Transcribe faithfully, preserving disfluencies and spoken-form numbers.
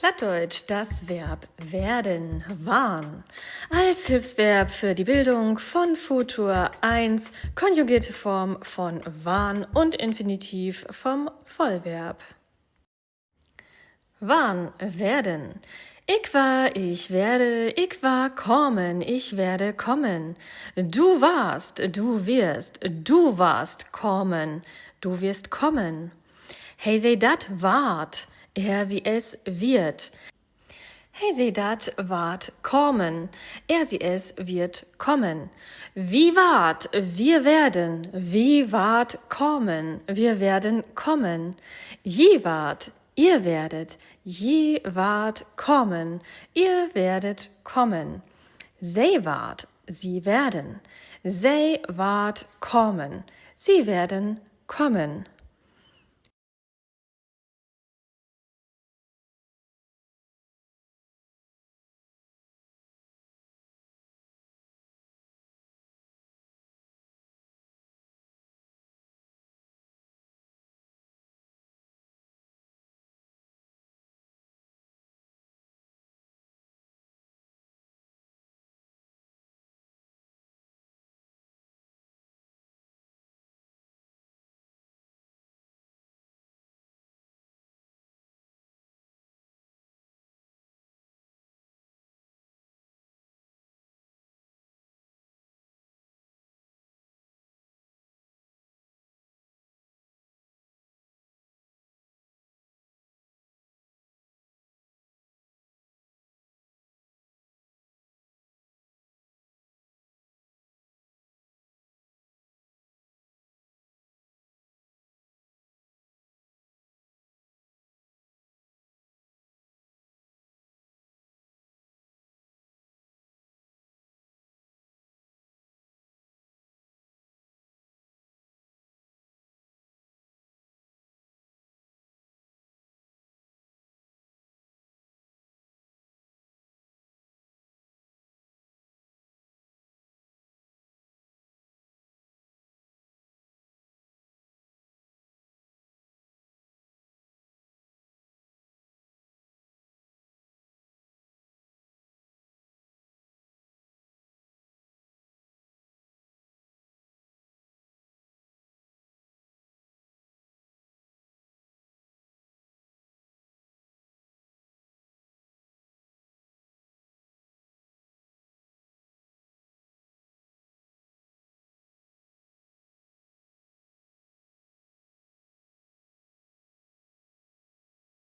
Plattdeutsch, das Verb werden, warrn. Als Hilfsverb für die Bildung von Futur eins, konjugierte Form von warrn und Infinitiv vom Vollverb. Warrn, werden. Ik warr, ich werde, ik warr kamen, ich werde kommen. Du warrst, du wirst, du warrst kamen, du wirst kommen. He, se, dat warrt, er, sie, es wird. He, se, dat warrt kamen, er, sie, es wird kommen. Wi warrt, wir werden, wi warrt kamen, wir werden kommen. Ji warrt, ihr werdet, ji warrt kamen, ihr werdet kommen. Se warrt, sie werden, se warrt kamen, sie werden kommen.